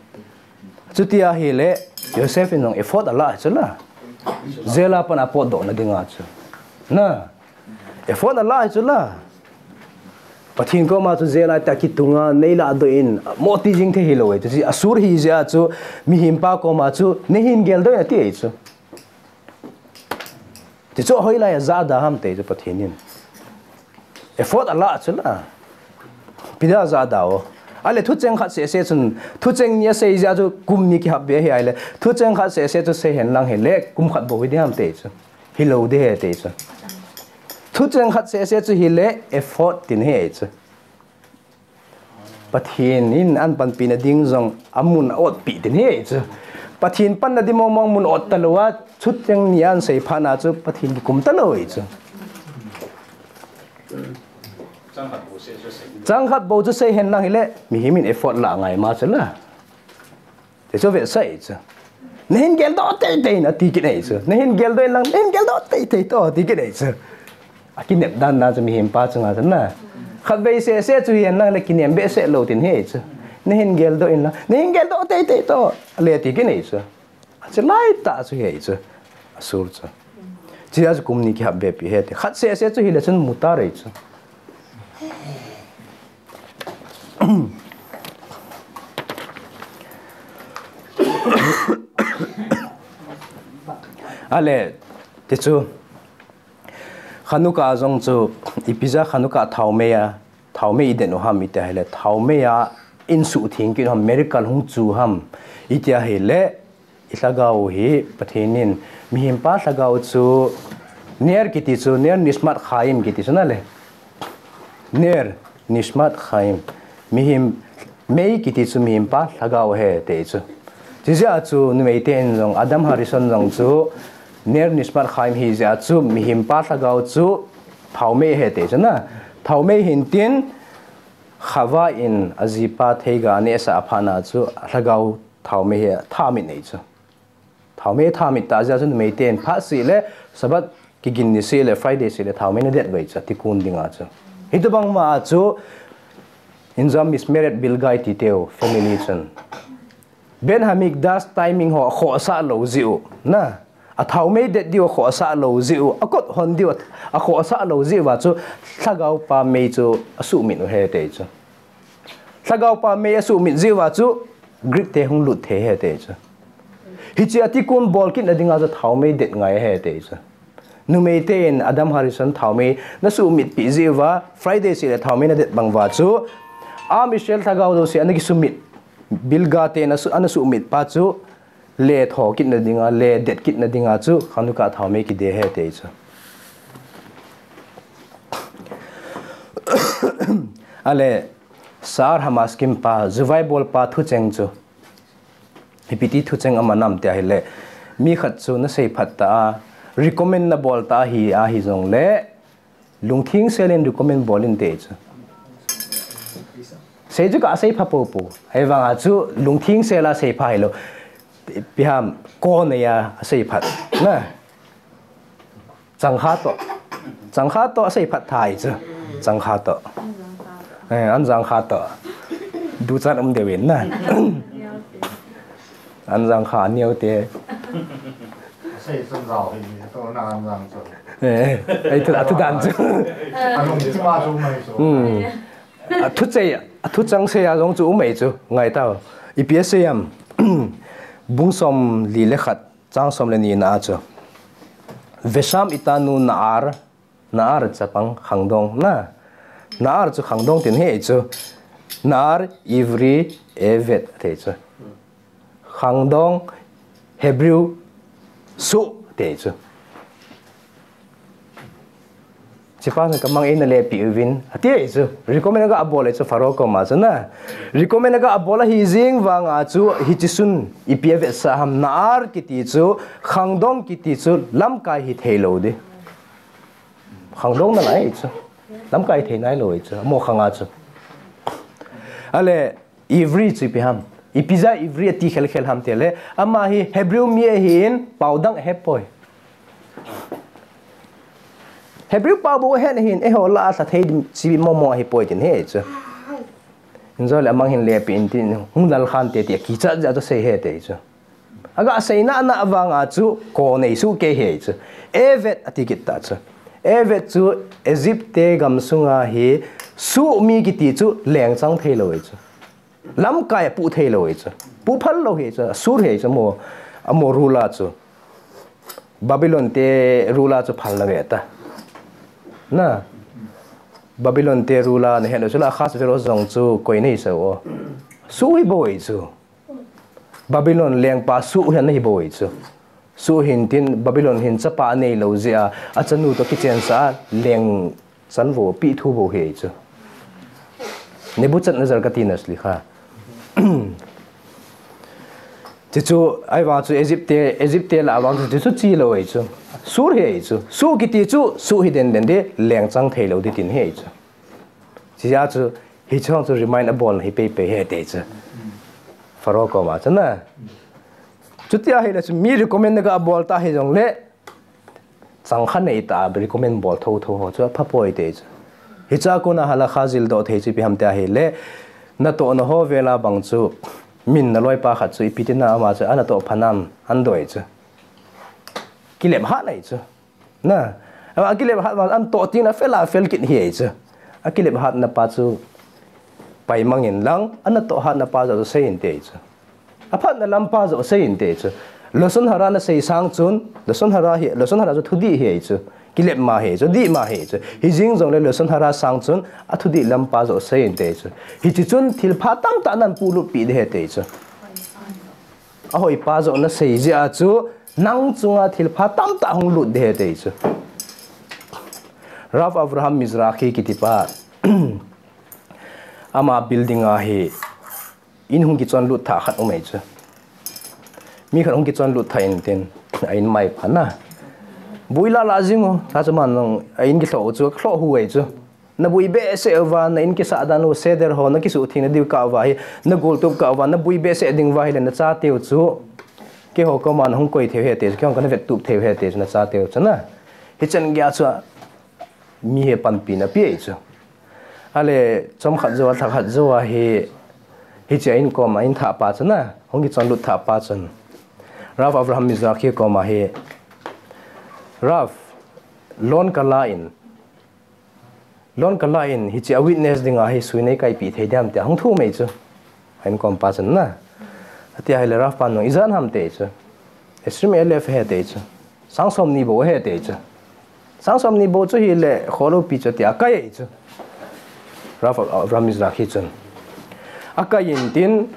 Chuti ahile, Joseph in jong effort alah chu la. Jail a pat a potdoh na ding a chu. Na, effort alah chu la. Pathen koma chu jail a tia kitunga, neiladoh in, mo ti jing thei hilou ahi chu. Asur ahi jeh a chu, mihem pa koma chu, nahin geldoh in ati ahi chu. Tichu hoilai a jah da ham ti chu Pathen in. Effort alah chu la. Ipi dia jah da o. Ale thucheng khat seh seh chun, thucheng ni asei jeh a chu kum ni kihap be ahi ahile. Thucheng khat seh seh chu sei hen lang hile, kum khat bou hi ding ham ti chu. Hilou ding ahi ti chu. Thucheng khat seh seh chu hile, effort tin ahi chu. Pathen in apanpi na ding jong amun a-otpi tin ahi chu. Pathen panna ding mong mong mun ot talou a, thucheng ni a asei phat na chu Pathen kikum talou ahi chu. Chang khat bou chu sei hen lang hile, mihem in effort lah ngai ma chu la. Ti chu vetsah chu. Nahin geldoh teitei in ati kit ahi chu. Nahin geldoh in lang, nahin geldoh teitei toh ati kit ahi chu. Akinep dan dan chu mihem pa chunga chu na. Khat vei seh seh chu hi hen lang le kinem behseh lou tin ahi chu. Nahin geldoh in lang, nahin geldoh teitei toh. Ale ati kit ahi chu. Achu lai tah chu ahi chu. Asur chu. Chijeh a chu kum ni kihap be pi ahi ti. Khat seh seh chu hile chun mutar ahi chu. Ale, tichu, Hanukkah jong chu, ipi jeh a Hanukkah thaomei a, thaomei i det u ham iti ahile, thaomei a insuh theng kit u ham, miracle hung chu ham iti ahile, i lhagao u hi Pathen in, mihem pa lhagao chu, Ner kiti chu, Ner Nishmat Chaim kiti chu nale. Ner Nishmat Chaim. Mihem, mei kiti chu mihem pa lhagao ahi ti chu. Chijeh a chu numei ten jong, Adam Harishon jong chu, Ner Nishmat Chaim hijeh a chu mihem pa lhagao chu thaomei ahi ti chu na. Thaomei hintin, Chava in ajipa theiga anehsah a phat na chu, lhagao thaomei hi thamit nei chu. Thaomei thamit ta jeh a chu numei ten phat seh le, Sabbath kigin ni seh le, Friday seh le, thaomei na det uve chu, Tikkun dinga chu. Hitobang ma a chu, injam mismeret bilgai ti teu, family chun. Beit Hamikdash timing ho, khohsah lou jeh u, na. Athaomei det diu, khohsah lou jeh u, akot hon diu, akhohsah lou jeh uva chu, lhagao pa mei chu, asuhmit u ahi ti chu. Lhagao pa mei asuhmit jeh uva chu, Greek te hung lut thei ahi ti chu. Hiche a Tikkun bol kit na dinga chu thaomei det ngai ahi ti chu. Numei ten Adam Harishon thaomei na suhmit pi jeh uva, Friday seh le thaomei na det bang uva chu, Am Israel lhagao jouse ana kisuhmit, bilga ten asu-, ana suhmit pa chu, le tho kit na dinga, le det kit na dinga chu, Hanukkah thaomei kide ahi ti chu. Ale, Sa'ar Hamaskim pa, juvai bol pa thucheng chu. Ipi ti thucheng aman ham ti ahile, mi khat chu na seiphat ta a, recommend na bol ta ahi, ahi jong le, lungtheng sel in recommend bol in ti chu. Sei chu ka seipha popo. Ahivang a chu lungtheng sel a seipha hilou. Ipi ham, kon nei a seiphat. Na. Changkha toh. Changkha toh seiphat thei chu. Changkha toh. Eh, an changkha toh. Duchat um deh uvin na. An changkha neo te. Sei chun jao hi ni to na an chang chu. Eh, ai thu, a thu dan chu. Anung chi ma chu mai chu. Hmm. A thucheng, a thucheng sei a jong chu um mai chu. Ngai tao. Ipi asei ham. Bung som li le khat, chang som le ni na a chu. Vesham itanu na'ar, na'ar chapang khangdong na. Na'ar chu khangdong tin ahi chu. Na'ar Ivri Eved ti chu. Khangdong Hebrew suh ti chu. Hichepa chu ka mang eina lepeh uvin, ati chu. Recommend aga bol chu Pharaoh koma chu na. Recommend aga bol ahi jeng vang a chu hiche sun ipi avetsah ham na'ar kiti chu, khangdong kiti chu lamkai hithei lou ding. Khangdong nalai chu. Lamkai thei nailou chu. Amo khang a chu. Ale, Ivri chu ipi ham. Ipi jeh a Ivri ati khelkhel ham tile. Ama hi Hebrew mi ahin, pao dang ahepoi. Hebrew pao bou ahet ahin, eiho lah a lha thei dim, chibi momo ahipoi tin ahi chu. Injo le amang hin lepeh in tin, hung lal khante ti, akichat jeh a chu asei ahi ti chu. Aga seina na vang a chu, ko nei suh kei ahi chu. Eved ati kit ta chu. Eved chu Egypt te gamsunga hi, suh mi kiti chu lengchang thei lou ahi chu. Lamkai a puh thei lou ahi chu. Puh phal lou ahi chu. Asur ahi chu amo, amo ruler chu. Babylon te ruler chu phal na ve ta. Na. Babylon te ruler nahet lou chu la Ahasuerus jong chu koi nahi sah o. Suh hi bou ahi chu. Babylon lengpa suh hi ana hi bou ahi chu. Suh hin tin Babylon hin chapa anei lou jeh a, achanu toh kichensah a leng chan vo, pi thu vo ahi chu. Nebuchadnezzar kati na sli kha. Tichu, ahivang chu Egypt te, Egypt te lah a vang chu, tichu chi lou ahi chu. Sur ahi chu. Suh kiti chu, suh hi den den ding, lengchang thei lou ding tin ahi chu. Chijeh chu, hiche chu remind abol na hi peipei ahi ti chu. Pharaoh koma chu na. Chuti ahile chu, mi recommend naga bol ta hijongle, changkha nei ta, recommend bol thotho ho chu apha poi ti chu. Hiche a kona halakha jildoh thei chu ipi ham ti ahile, natohna ho vel a bang chu, min naloipa khat chu ipi tina ama chu anatoh pha nam, an doi chu. Kilep hat ahi chu. Na, akilep hat vang, anatoh teng le afel a fel kit ahi chu. Akilep hatna pa chu paimang in lang, anatoh hatna pa joh chu sei in ti chu. Aphatna lam pa joh sei in ti chu. Lashon hara nasei sang chun, lashon hara hi, lashon hara chu thudih hi chu. Kilep ma hi chu, dih ma hi chu. Hijing jongle lashon hara sang chun, athudih lampa joh sei inte chu. Hichi chun thilpha tamtah nahin pulut pi ding ahi te chu. Ahoipa joh nasei jeh a chu, nang chunga thilpha tamtah hung lut ding ahi te chu. Rav Avraham Mizrahi kitipa, ama building a hi, in hung kichon lut thah khat um e chu. Mi khat hung kichon lut thah in tin, a in mai pha na. Bui lah lah jing u, ta chu man nang, a in kilhoh u chu, lhoh hu e chu. Nabui behseh uva, na in kisah dan u, seder ho, nakisuh theng nadiu kah uva hi, nagol tup kah uva, nabui behseh ding uva hile nachate u chu. Keiho koma nahung koi thei u ahi te chu, keihon kana vettup thei u ahi te chu, nachate u chu na. Hichan geiya chu, mi hi panpi nape e chu. Ale, chomkhat jou a, lhakhat jou a hi, hiche a in kom a in thah pa chu na, hung kichon lut thah pa chun. Rav Avraham Mizrahi koma hi, Rav, loan kala in, loan kala in, hiche a witness dinga hi sui neikaipeh thei diam tia hung thum e chu. A in kom pa chun na. Atia hile Rav pan jong ijat ham te chu. Esrim elef ahi te chu. Sang somni bou ahi te chu. Sang somni bou chu hile kholou pi chu tia akai e chu. Rav Avraham Mizrahi chun. Akai in tin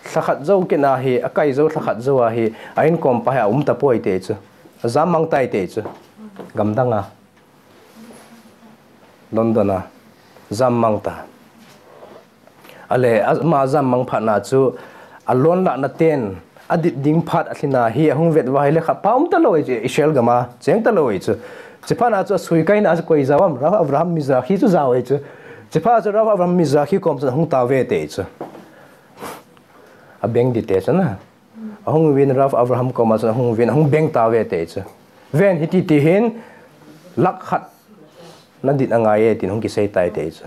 lhakhat jou kit na hi, akai jou lhakhat jou a hi, a in kom pa hi aum tapoi te chu. Ajam mang tai te chu. Gamdang a. London a jam mang ta. Ale, ama jam mang phat na chu, a loan lahna ten, adit ding phat alhin a hi, ahung vet uva hile khat pa um talou e chu, Israel gam a, cheng talou e chu. Hiche phat na chu, asui kaina chu koi jao ham, Rav Avraham Mizrahi chu jao e chu. Hiche phat chu, Rav Avraham Mizrahi kom chu ahung tao ve te chu. A bank detail chu na. Ahung uvin Rav Avraham koma chun ahung uvin, ahung beng tao ve te chu. Ven hiti ti hin, lakh khat nadit angai e tin hung kisei tai te chu.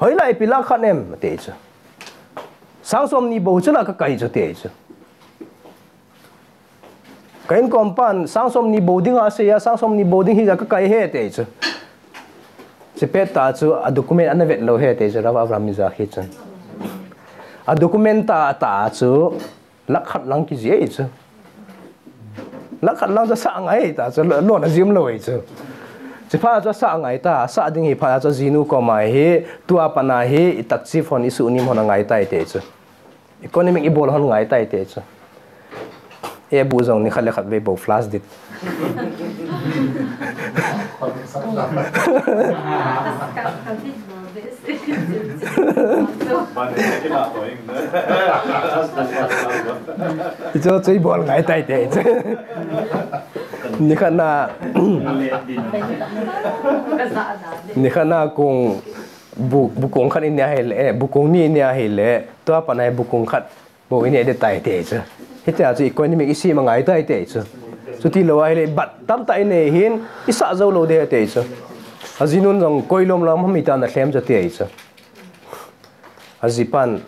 Hoilai ipi lakh khat em te chu. Sang somni bou chu la kakai chu te chu. Ka in kom pan, sang somni bou ding asei a, sang somni bou ding hi ja kakai ahi te chu. Hiche pet ta chu, a document ana vet lou ahi te chu, Rav Avraham Mizrahi chun. A document ta, ta chu, lakh khat lang kiji e chu. Lakh khat lang chu asah ngai ta chu, lo-, loan ajim lou e chu. Hiche phat chu asah ngai ta, asah ding hi phat chu ajinu koma hi, tua pat na hi, i tak chi phone, i suhnim hon angai tai te chu. Economic ibol hon ngai tai te chu. E bu jong ni khat le khat vei bou flash dit. Hichu chu ibol ngai tai te chu. Ni khat na, ni khat na kong bu, bu kong khat in ne ahile, bu kong ni in ne ahile, tua pat na bu kong khat bou in ne ding tai te chu. Hitia chu economic isem angai tai te chu. Chuti lou ahile, bat tamtah in ne hin, isah jou lou ding te chu. Ajinun jong koi lom lom ham ita na lhem chu te chu. Ajipan,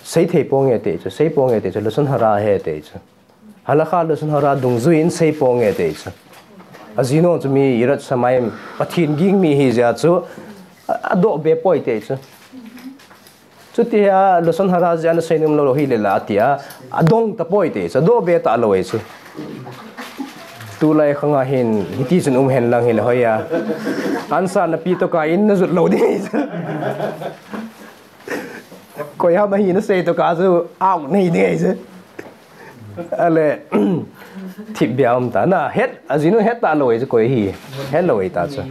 sei thei ponge te chu, sei ponge te chu, lashon hara ahi te chu. Halakha lashon hara dungjui in sei ponge te chu. Ajinu chu mi yirat shamayim, Pathen ging mi ahi jeh chu, a, adoh be poi te chu. Chuti hi a lashon hara jeh a nasei nom lou lou hile la tia, adong tapoi te chu, adoh be talou e chu. Tulai khang a hin, hiti chun um hen lang hile hoiya. Answer nape tokah in najot lou ding e chu. Koi ham ahi nasei tokah chu, out nahi ding e chu. Ale, thipbeh a um ta na, het, ajinu het talou e chu koi hi, het lou e ta chu.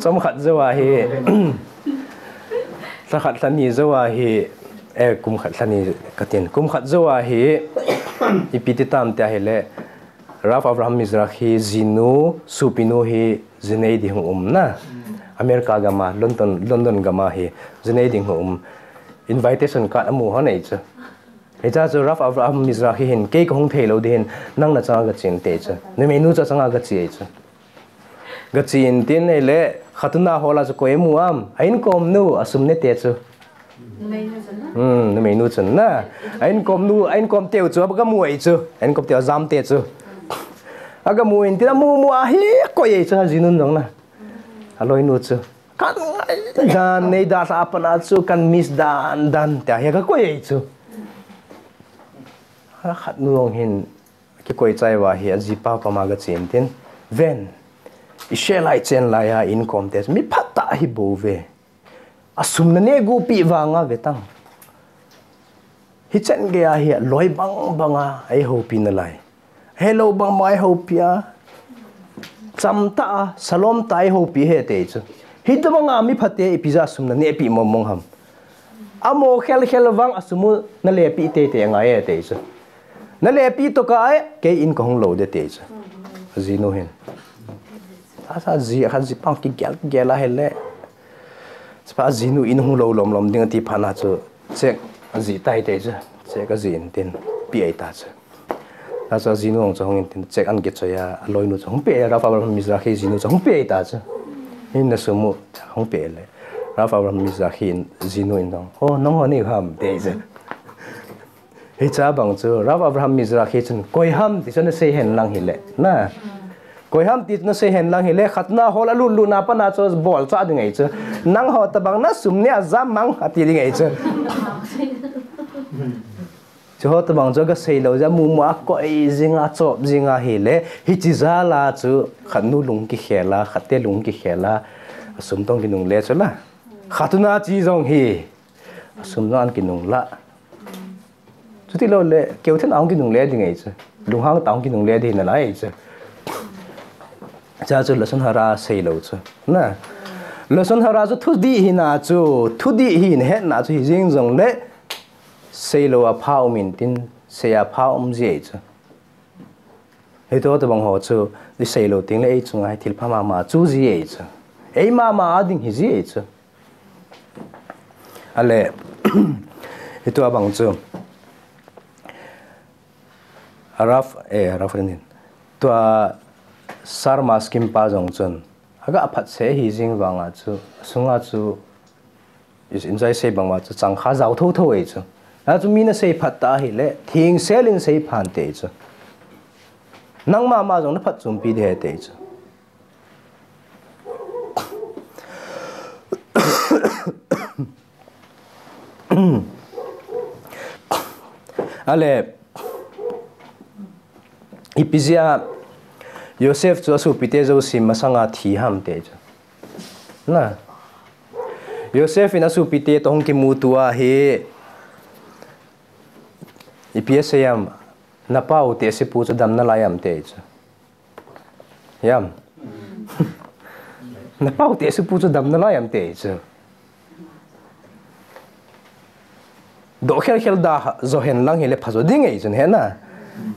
Chomkhat jou a hi, lhakhat lhani jou a hi, eh, kum khat lhani katin, kum khat jou a hi, ipi ti tam tia hile, Rav Avraham Mizrahi jinu, sopinu hi, ji nei ding hung um na. America gam a, London, London gam a hi, ji nei ding hung um. Invitation card amu hon e chu. Hiche chu Rav Avraham Mizrahi hin, kei kahung thei lou ding hin, nang nachanga gache inte chu. Numeinu chu achanga gache e chu. Gache in tin ahile, khatuna hall a chu koi amu am, a inkomnu, asum ne te chu. Hmm, numeinu chun na. A inkomnu, a inkom teu chu, agamu e chu. A inkom teu ajam te chu. Agamu in tin amu mu a hi, akoi e chu, ajinun jong na. Aloinu chu. Khat Dan nei dalha a pat a chu kan miss dan dan tia hi ka koi ei chu. Khat nu jong hin kikoi chai uva hi ajipa koma ga chen tin. Ven. I share lai chen lai a in kom te mi phatah hi bou ve. Asum na neh gupi vanga ve tang. Hichan gei a hi loi bang banga eihoupi nalai. Helou bang bang eihoupi a. Cham tah a, salom tah a eihoupi ahi tei chu. Hitobang a mi phate ipi jeh a sum na nehpi mong mong ham. Amo khel khel vang a sum u na lepi tei tei angai e tei chu. Na lepi toh ka ai, kei in ka hung lou de tei chu. Jinu hin. Asa ji khat ji pang kigel kigel a hele. Chapa jinu in hung lou lom lom ding ati phat na chu. Cheque aji tai tei chu. Cheque aji in tin. Pi ei ta chu. Asa jinu hung chu hung in tin. Cheque an kichoi a. Aloinu chu hung pe. Rav Avraham Mizrahi jinu chu hung pe ei ta chu. Hin na sum u hung pe le. Rav Avraham Mizrahi in jinu in dong. Oh, nang ho ni ham tei chu. Hicha bang chu, Rav Avraham Mizrahi chun, koi ham ti chu na sei hen lang hile. Na. Koi ham ti chu na sei hen lang hile, khatna hol a lut lut na pat na chu bol cha ding ei chu. Nang ho tabang na sum neh a jam mang ati ding ei chu. Chu ho tabang chu ka sei lou jeh a mu mu a koi jing a chop jing a hile. Hichi jal a chu, khat nu lung kikhel a, khat te lung kikhel a. Sum tong kinungle chu la. Khat tu na chi jong hi. Sum jong an kinungle. Chuti lou le, keu then a hung kinungle ding ei chu. Lunghang tah a hung kinungle ding nalai ei chu. Cha chu lashon hara sei lou chu. Na. Lashon hara chu thudih hina chu, thudih hin hetna chu hi jing jong le, sei lou a pha um in tin, sei a pha um ji ei chu. Hito tabang ho chu, i sei lou ting le ei chunga hi thil pha mama chu ji ei chu. Ei mama a ding hi ji ei chu. Ale, hitua bang chu. Rav, eh, Rav Renin. Tua Sarma scheme pa jong chun. Aga phat se hi jing vanga chu. Sunga chu. Is enjoy sei bang ma chu chang kha jao tho tho ei chu. Na chu mi na sei phat ta hile. Thing selin sei phan tei chu. Nang mama jong na phat chumpi de he tei chu. Ale, ipi jeh a Yosef chu asopite jouse masanga thi ham tei chu. Na. Yosef in asopite toh hung kimuto a hi. Ipi asei ham, napao tehsepu chu dam nalai ham tei chu. Hiam. Napao tehsepu chu dam nalai ham tei chu. Doh khel khel da jo hen lang hile pha jo ding ei chun hena.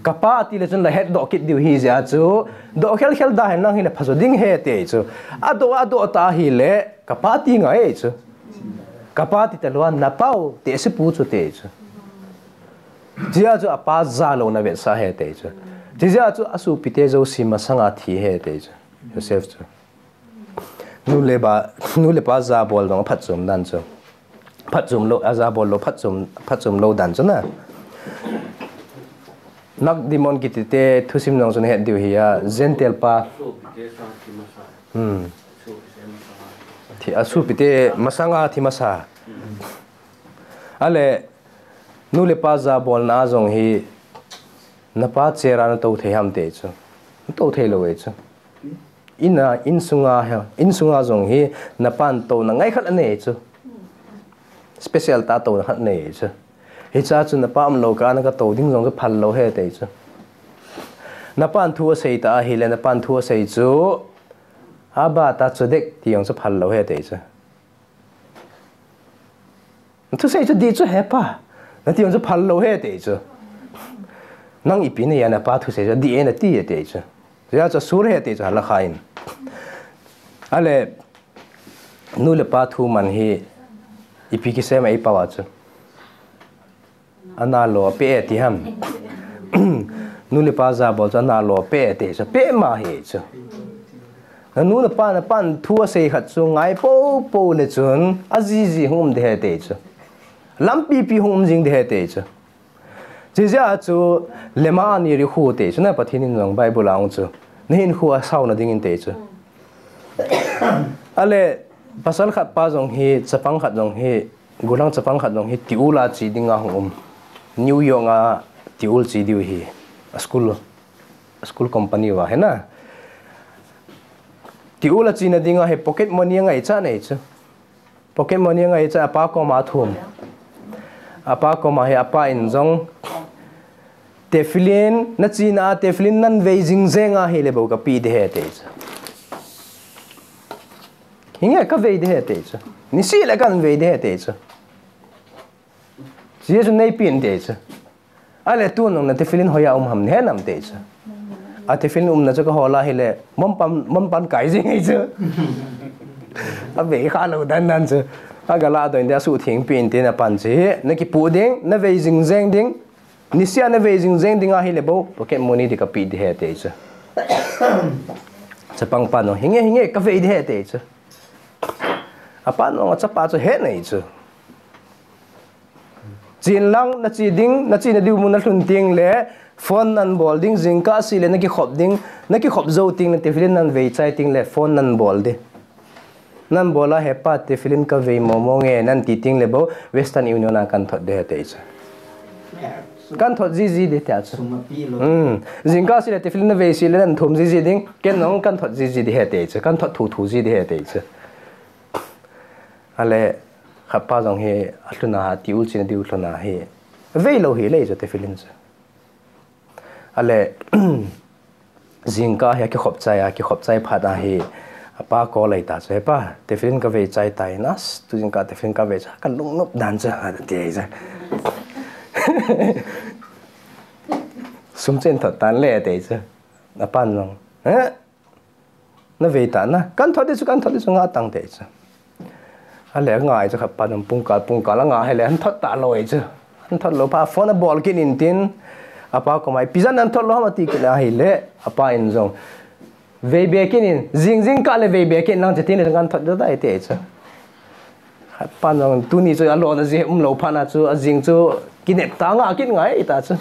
Kapa ti le chun la het doh kit diu hi jeh a chu. Doh khel khel da hen lang hile pha jo ding he tei chu. Adoh, adoh ta hile kapa ti ngai ei chu. Kapa ti talou a napao tehsepu chu tei chu. Jeh a chu apa ja louna vetsah he tei chu. Jeh a chu asopite jouse masanga thi he tei chu. Yosef chu. Nu le pa, nu le pa jabol dong phatchom dan chu. Phatchom lou, ajabol lou phatchom, phatchom lou dan chu na. Nakdim on kiti te thusim jong chu nahet diu hi a, Gentile pa. Hmm. Thi, asopite masanga thi masa. Ale, nu le pa jabolna jong hi, napa chera natou thei ham tei chu. Natou thei lou ei chu. Ina, insunga hi, insunga jong hi, napan touna ngai khat anei chu. Special tah touna khat anei chu. Hicha chu napa umlou kah a naka tou ding jong chu phal lou he tei chu. Napan thu asei ta ahile, napan thu asei chu. Abba ta chodek ti jong chu phal lou he tei chu. Thusei chu dih chu he pa. Nati jong chu phal lou he tei chu. Nang ipi nahia napa thusei chu dih e nati e tei chu. Jeh a chu asur he tei chu halakha in. Ale, nu le pa thu man hi ipi kisem a i pao a chu. Ana lou a pe e ti ham. Nu le pa jabol chu ana lou a pe e tei chu. Pe ma he chu. Nanu napa napan thu asei khat chu ngai po po le chun ajiji hung um de he tei chu. Lampi pi hung um jing de he tei chu. Chijeh a chu lema'an yerichu tei chu na Pathen in jong Bible a hung chu. Nahinkho a sauna dingin tei chu. Ale, Pasal khat pa jong hi, chapang khat jong hi, gollhang chapang khat jong hi, tiul a che dinga hung um. New York a tiul che diu hi. A school, a school company uva hi na. Tiul a chena dinga hi pocket money angaichat nei chu. Pocket money angaichat, apa koma athum. Apa koma hi apa in jong, tefillin, nachena a tefillin navei jing jeng ahile bou kapeh ding ahi ati chu. Hinge kavei ding ahi ati chu. Niseh le kanvei ding ahi ati chu. Jesu neipeh in ati chu. Ahile tun jong na tefillin hoiya um ham nahe nam ati chu. A tefillin umna chu kahol ahile, mom pan, mom pan kai jeng ahi chu. Avei kha lou dan dan chu. Aga ladoh in ati, asuhtheng peh in ati, na pan chu hi, nakipoh ding, navei jing jeng ding. Niseh a navei jing jeng ding ahile bou, pocket money ding kapeh ding ahi ati chu. Chapang pa jong, hinge, hinge, kavei ding ahi ati chu. Apa jong achapa chu ahet nei chu. Chen lang, nache ding, nachena diu mun nalhun teng le, phone nabol ding, jingkah seh le nakikhop ding, nakikhop jou teng le, tefillin navei chai teng le, phone nabol ding. Nabol a, "He pa, tefillin kavei momo nge," nati teng le bou, Western Union a kathot ding ahi ati chu. Kathot jiji ding ati chu. Hmm. Jingkah seh le tefillin navei seh le nathum jiji ding, ken jong kathot jiji ding ahi ati chu. Kathot thuthu ji ding ahi ati chu. Ahile, khat pa jong hi, alhun a, tiul chena diu lhun a hi. Avei lou hile chu tefillin chu. Ahile, jingkah hi akikhop chai a, kikhop chai phat a hi, apa call ahi ta chu, "He pa, tefillin kavei chai tai, nas, tu jingkah tefillin kavei chai, kalung nop dan chu," ati chu. "Sum chen thot tan le," ati chu. Apan jong, "Eh? Navei ta na, kathot ding chu, kathot ding chu, ngah tan," ati chu. Ahile, angah chu khat pa jong pungkal, pungkal angah ahile, athot talou ahi chu. Athot lou phat, phone abol kit in tin, apa koma, "Ipi jeh a nathot lou ham?" ati kit ahile, apa in jong, "Vei be kit in, jing jingkah le vei be kit in lang," ati tin, "Kathot ding ahi," ati chu. Khat pa jong tuni chu alona jeh umlou phat na chu, ajing chu kinep ta, angah kit ngai ta chu.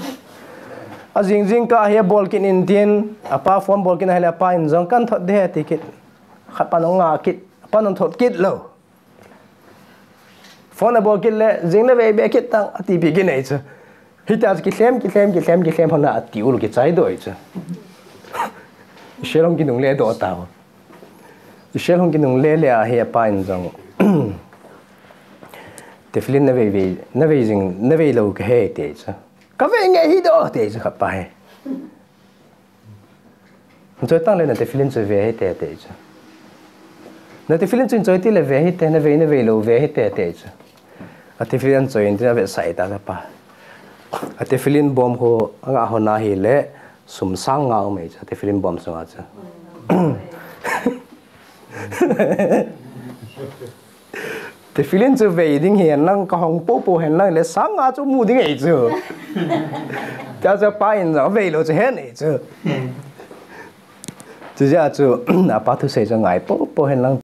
Ajing jingkah hi abol kit in tin, apa phone bol kit ahile, apa in jong, "Kathot ding ahi," ati kit. Khat pa jong angah kit, apa jong thot kit lou. Phone abol kit le, "Jing le vei be kit tan," atipeh kit nei chu. Hitia chu kilhem, kilhem, kilhem, kilhem, hon a tiul kichai doh ahi chu. Israel hung kinungle doh tao. Israel hung kinungle le ahi, apa in jong, "Tefillin navei, vei, navei jing, navei lou kahe," ati chu. "Kavei nge hi doh," ati chu khat pa hi. "Choi tan le na tefillin chu ve hite," ati chu. "Na tefillin chu choi tile ve hite, navei, navei lou ve hite," ati chu. A tefillin achoi in tin avetsah tai chu apa. A tefillin bom khu angah hon ahile, sum sang nga um ahi chu, a tefillin bom sunga chu. Tefillin chu vei ding hen lang, kahung popo hen lang le, sang nga chu mu ding ahi chu. Tia chu apa in jong vei lou chu ahet nei chu. Chujeh a chu, apa thusei chu ngai popo hen lang,